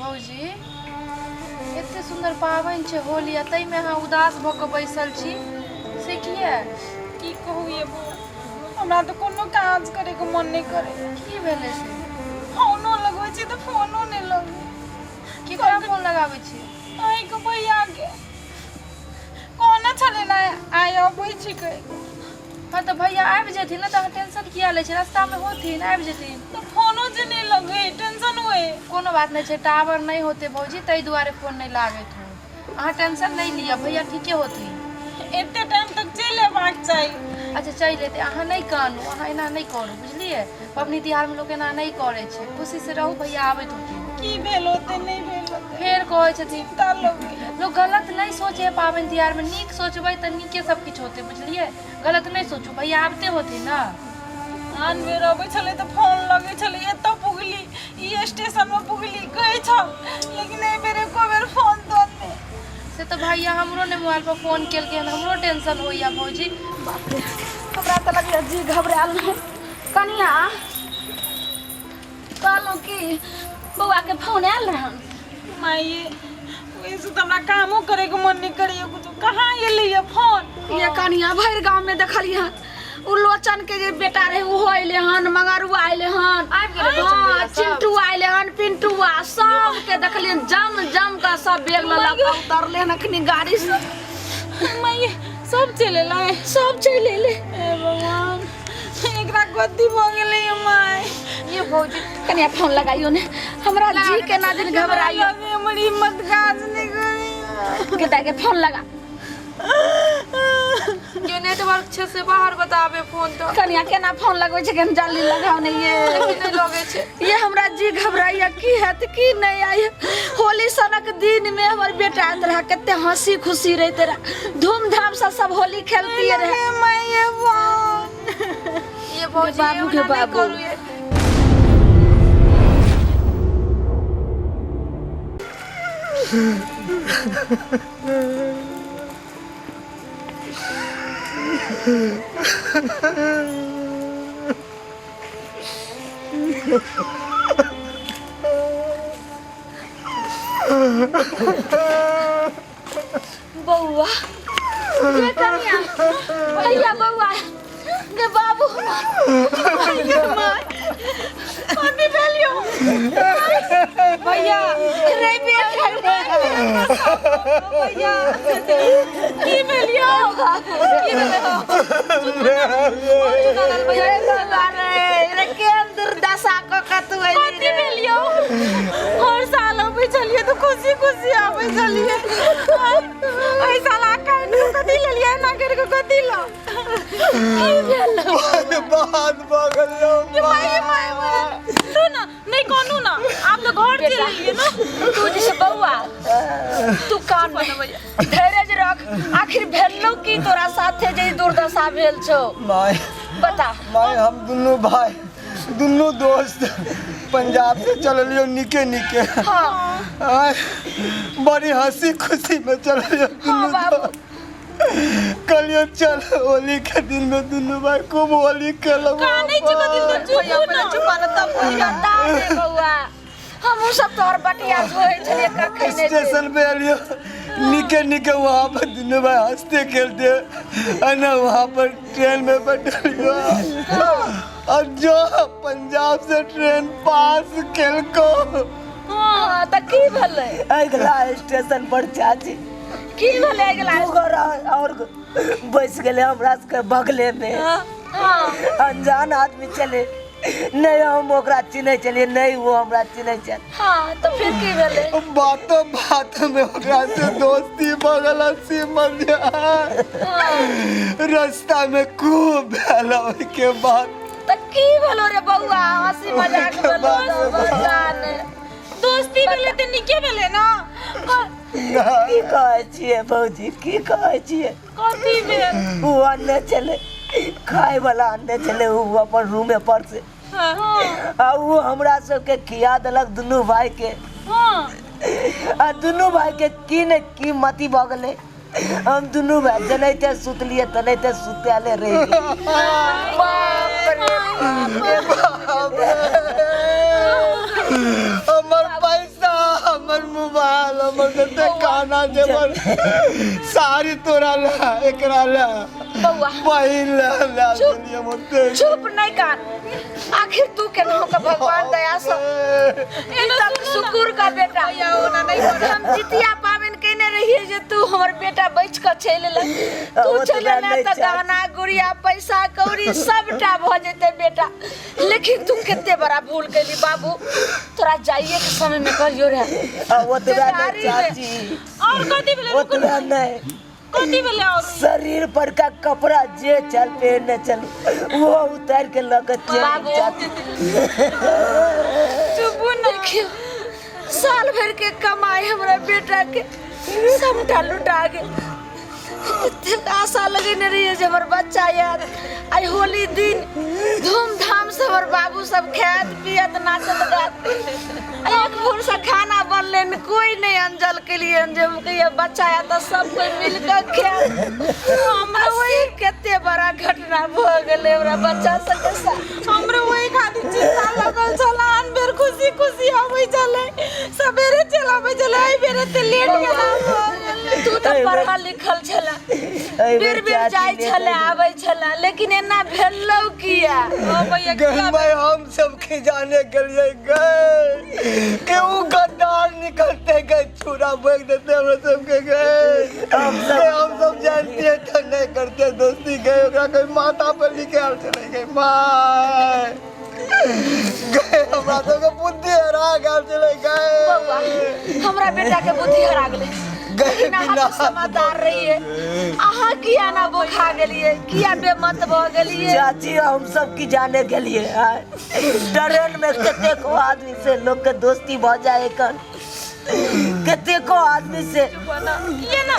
भौजी एते सुन्दर पाबनि छै होली आ ताहिमे अहाँ उदास भऽ कऽ बैसल छी से किया? की कहू ये बौआ, हमरा तऽ कोनो काज करैके मन नहि करे। की भेलै से? फोनो लगबै छी तऽ फोनो नहि लगै। केकरा फोन लगाबै छी? अहीँके भैयाके कहने छलै ने आइ अबै छिकै। हँ तऽ भैया आबि जेथिन ने, तऽ अहाँ टेंशन किया लै छी? रास्तामे होथिन, आबि जेथिन। तऽ फोनो जे नहि लगै, टेंशन होइ। कोनो बात नहि छै, टावर नहि होतै भौजी, ताहि दुआरे फोन नहि लागैत हो। अहाँ टेंशन नहि लिअ, भैया ठीके होथिन। एते टाइम तक चलि अयबाक चाही। अच्छा चलि एतै, अहाँ नहि कानू, अहाँ एना नहि करू, बुझलियै? पबनी तिहारमे लोक एना नहि करै छै, खुशीसँ रहू, भैया आबैत होथिन। की भेल होतै, नहि भेल होतै, फेर कहै छथिन। चिन्ता लगैए। लोक गलत नहि सोचै है पाबनि तिहारमे, नीक सोचबै तऽ नीके सब किछु होतै, बुझलियै? गलत नहि सोचू, भैया आबिते होथिन ने। आन बेर अबै छलै तऽ फोन लगै छलै, एतऽ पुगली, ई स्टेशनमे पुगली कहै छल, लेकिन एहि बेर एको बेर फोन तोन नहि। से तऽ भैया हमरो नहि मोबाइल पर फोन केलकै हन, हमरो टेंशन होइया भौजी। बाप रे, हमरा तऽ लगैया जी घबरायल है। कनिया कहलहुँ कि बौआके फोन आयल रहन? माये, ओहिसँ तऽ हमरा कामो करैके मन नहि करैए कुछो। कहाँ एलैए फोन? ये कनिया, भरि गाँवमे देखलियै हन, उ लोचन के जे बेटा रहे ओहो अयलै हन, मंगरुआ अयलै हन। आबि गेलै लोचन हाँ, भैया सब? चिंटू अयलै हन, पिंटुआ, सबके देखलियै जम जम के सब बैग लऽ लऽ कऽ उतरलै हन अखनी गाड़ी से। माये, सब चलि एलै? सब चलि एलै। हे भगवान, एकरा गति भऽ गेलै माय। ये भौजी, कनिया फोन लगाइयो ने, हमरा जी के ना दिन घबराइयो। हमर हिम्मत काज नहि करैया। के दाई के फोन लगा। के नेटवर्क छै से बाहर बताबे फोन तऽ। कनिया केना फोन लगबै छै, केना जल्दी लगाओ ने ये। लेकिन नहि लगै छै। ये हमरा जी घबराइया, की हैत की नहि। आई होली सनक दिन में हमर बेटा आयल रहा, कते हंसी खुशी रहते रहा, धूमधाम से सब होली खेलती रहे। माये फोन। ये भौजी, बाबू के एना नहि बाबू। करू ये। बौआ ये कनिया, भैया बौआ गे बाबू। कथी भेलियो भैया? रे बेटा, भैया, की भेलियो? की भेलियो? रे बौआ रे, रे केहन दुर्दशा कऽ कऽ तू अयली कथी रे। भेलियो? हर साल अबै छलियै तऽ खुशी खुशी आबै छलियै, एहि साल आका कथी लेलियै? एना करि कऽ कथी लऽ की भेलो? बात भऽ गेल। माय माय माय, तू ना नहीं कहनू ना, आप तो घर चलि एलियै ना। तू जे छै बौआ, तू कान धैर्य रख, आखिर भेलो की तोरा साथे जे ई दुर्दशा भेल छौ? माय, बता माय। हम दुनू भाई, दुनू दोस्त पंजाब से चललियो नीके नीके। आय, बड़ी हंसी खुशी में चललियो दुनू बाबू। दोस्त। कहलियो चल, होली के दिन में दुनू भाई खूब होली खेलब। कानै छी कथी? तो चुप भैया ना। चुप ना तब बता दे बौआ, हमहूँ सब तोहर बटिया धोइ छलियै कखन नहि। स्टेशन पे एलियो निके निके, वहाँ पर दुनू भाई हंसते खेलते और ना वहाँ पर ट्रेन में बैठलियो और जो पंजाब से ट्रेन पास केलको। हाँ, तऽ की भेलै? अगिला स्टेशन पर चाची की भेलै अगिला? दू गो रह और बैस गेलै हमरा सबके बगले में। अनजान आदमी चले, नहीं हम ओकरा चिन्है छलियै, नहीं वो हमरा चिन्है छल। हाँ, तऽ फिर की भेलै? बातो बात में ओकरा से दोस्ती बगल, हंसी मजाक रास्ता में खूब भेल। ओहिके बाद तऽ की भेलो रे बौआ? हंसी मजाक भेलो तऽ बता ने। दोस्ती भेलै तऽ नीके भेलै ना। की कहै छियै भौजी, की कहै छियै? कथी भेल? ओ अनने छलै, खाय वाला अनने छलै ओ अपन रूमे पर से आ ओ हमरा सबके खिया देलक दुनू भाई के। आ दुनू भाई के की ने की मति भऽ गेलै, हम दुनू भाई जेनाहिते सुतलियै तेनाहिते सुतले रहि गेलियै। बाप रे बाप रे, हमर पैसा, हमर मोबाइल, हमर जते खाना जेवर, साड़ी तोरा ला, एकरा ला। बौआ। पहिल ला ला चुप। देलियै हम ओते। चुप नहीं कान, आखिर तू केनाहु के भगवान दया से ई तक शुक्र का बेटा। हम जितिया पाबनि केने रहिए जे तू हमर बेटा बच के चलि एलक। तू ओतबा चलि एला नहि तऽ चाची। गहना गुड़िया पैसा कौड़ी सबटा भऽ जेतै बेटा, लेकिन तू कते बड़ा भूल केली बाबू। तोरा जाइए के समय में कहियो रे। आ ओतबा नहि गाड़ी में। चाची, और कथी भेलै? रुकू। ओतबा नहि। कथी भेलै और? शरीर पर का कपड़ा जे चल पहनने चल वो उतार के लऽ के चल। बाबू। चाची। चुपू ना। देखियो, साल भर के कमाई हमरा बेटा के सबटा लुटा गेल। एतेक आशा लगेने रहिए जे हमर बच्चा आयत, आइ होली दिन धूमधाम से हमर बाबू सब खायत पियत नाचत गात। एक भोर से खाना बनले न, कोई नहीं अंजल के लिए जे हम कहिए बच्चा आयत तऽ सब कोई मिल के खायत। हमरा वही कते बड़ा घटना भऽ गेलै हमरा बच्चा सबके साथ। हमरो वही खातिर चिंता लगल छल। आन बेर खुशी खुशी आबै छलै, सवेरे चलि आबै छलै, एहि बेर एते लेट केना भऽ गेलै? तू तऽ पढ़ल लिखल छला, एहि बेर बेर चाची जाइ लेट छलै आइल। आबै छलै, लेकिन एना भेलौ किया? ओ भैया, गई भाई, हम सबके जाने के लिए गए कि वो गद्दार निकलते गए, छुरा फेंक देते हम सबके गए। हम सब- के हम सब जानते हैं तो नहीं करते दोस्ती गए। ओकरा कोई माता पर लिखे आल चले गए माय गए, हमरा सबके बुद्धि हरा गेल चले बौआ, गए। हमरा बेटा के बुद्धि हरा गेलै। गए। लेकिन अहाँ बिना तऽ समझदार रहिए, अहाँ किया ना बोखा गेलिए, किया बेमत भऽ गेलिए? चाची, हम सब की जाने के लिए आय। ट्रेन में कतेको आदमी से लोग के दोस्ती भऽ जाए कन, कतेको आदमी से, ये ना।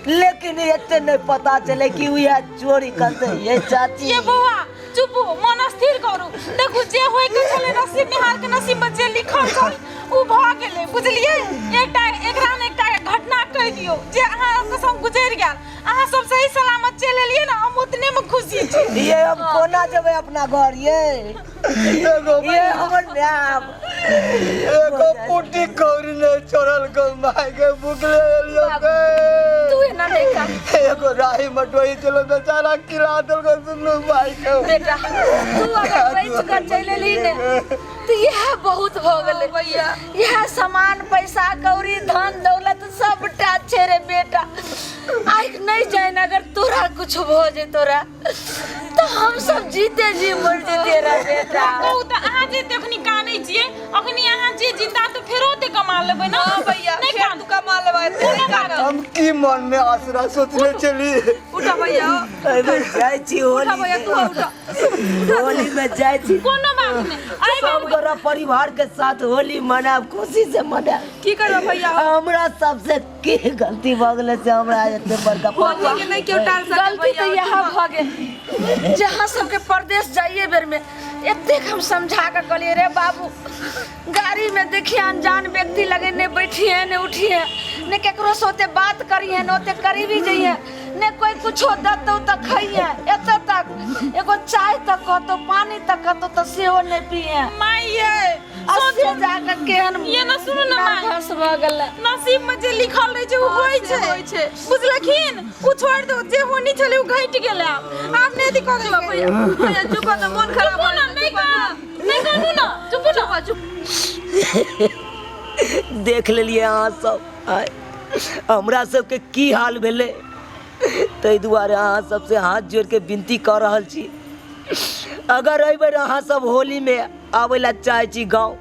लेकिन एते नहीं पता चले कि उहे चोरी करते ये चाची। ये बौआ, चुप हो, मन स्थिर करू। देखू, जे होय के छलै नसीब में, हार के नसीब में जे लिखल छल उ भऽ गेलै, बुझलियै? एकटा एकरा ने एकटा घटना कहि दियौ जे अहाँ के संग गुजरि गेल। अहाँ सब सही सलामत चलि एलियै ने, हम उतने में खुशी छी। ये हम कोना जेबै अपना घर? ये एगो ये हमर नाम एगो पुटी कौड़ी नहीं छोड़ल गो माय के, भूखले एलियो गे। तू एना नहीं कर। एगो राही मटोई चलो, बेचारा खिला देलको दुनू भाई के। बेटा, तू अगर बच कर चलि एलही ने तऽ इएह बहुत भऽ गेलै भैया। इएह सामान पैसा कौड़ी धन दौलत सबटा छै रे बेटा। आइ नहि जानि अगर तोरा कुछ भऽ जेतो रे तऽ हम सब जीते जी मरि जेतियै रे बेटा। कहू तऽ, अहाँ जे अखनी कानै छियै, अखनी अहाँ जे जिंदा तऽ फेरो ओते कमा लेबै ने। हाँ भैया। नहि फेर कानू। तू कमा लेबै, नहि कानब। हम की मन में आसरा सोचने चली। उठा भैया। एहिबेर जाइ छी उठा होली भैया, तू उठा। होली में जाइ छी। कोनो बात नहि, एहि सब बेर गोरा परिवार के साथ होली मनायब, खुशी से मनायब। की करबै भैया? हमरा सबसे की गलती भऽ गेलै से हमरा एते बड़का होली के नहि केओ टाल सकै। गलती तऽ भैया, इएह भऽ गेल जे अहाँ सबके परदेश जाइए बेरमे एतेक हम समझा कऽ कहलियै, रे बाबू, गाड़ीमे देखिए अनजान व्यक्ति लगे नहि बैठिए, नहि उठिए, नहि ककरो से ओते बात करिहे, नहि ओते करीबी जइहे, नहि कोइ कुछो देतौ तऽ खइहे, एतऽ तक एगो चाय तक कहतौ, पानी तक कहतौ तऽ सेहो नहि पीहे। माय ये आ से जाकऽ केहन ये ना सुनू ना माय। नर्वस भऽ गेलै। नसीब में जे लिखल रहे छै ओ होइ से छै। होइ छै। बुझलखिन? ओ छोड़ि दो, जे होनी छलै ओ घटि गेलै, आब आब नहि अथी करै के। भैया, भैया, चुप हो तऽ मोन खराब चुपू भऽ ना। जेतै। नहि कानू, नहि कानू ना, चुपू ना। चुप। देख लेलियै अहाँ सब आइ हमरा सबके की हाल भेलै। ताहि दुआरे अहाँ सबसे हाथ जोड़ि के विनती कऽ रहल छी, अगर एहि बेर अहाँ सब होलीमे आबै लए चाहै छी गाँव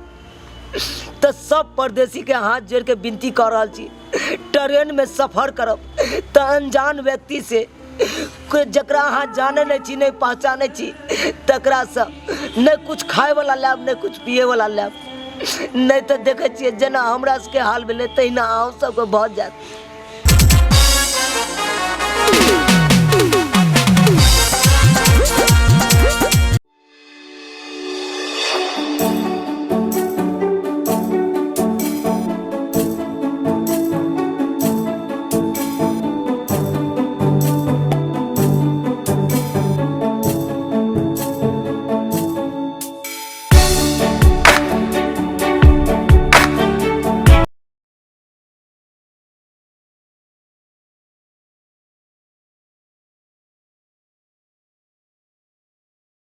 तऽ सब परदेसीके हाथ जोड़ि के विनती कऽ रहल छी, ट्रेनमे सफर करब तऽ अनजान व्यक्ति से कोई जकरा अहाँ जानै नहि छी, नहि पहचानै छी, तकरासँ नहि कुछ खायवला लायब, नहि कुछ पियैवला लायब। नहि तऽ देखै छियै जेना हमरा सबके हाल भेलै तहिना अहूँ सबके भऽ जायत।